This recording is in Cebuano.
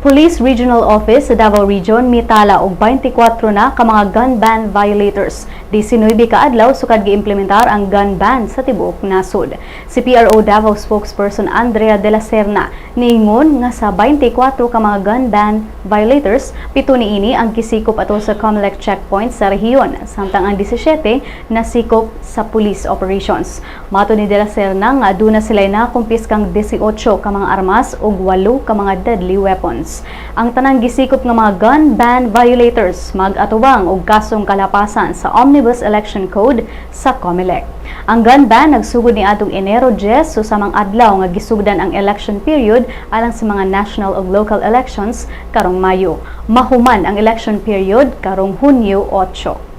Police Regional Office sa Davao Region mitala og 24 na ka mga gun ban violators. 19 ka adlaw sukad giimplementar ang gun ban sa tibuok nasod. Si PRO Davao spokesperson Andrea de la Serna niingon nga sa 24 ka mga gun ban violators, 7 niini ang gisikop ato sa COMELEC checkpoint sa rehiyon, samtang ang 17 nasikop sa police operations. Matod ni de la Serna nga aduna sila nakumpiskang 18 ka mga armas ug 8 ka mga deadly weapons. Ang tanang gisikop nga mga gun ban violators mag-atubang og kasong kalapasan sa Omnibus Election Code sa COMELEC. Ang gun ban nagsugod ni atong Enero 10, susamang adlaw nga gisugdan ang election period alang sa mga national ug local elections karong Mayo. Mahuman ang election period karong Hunyo 8.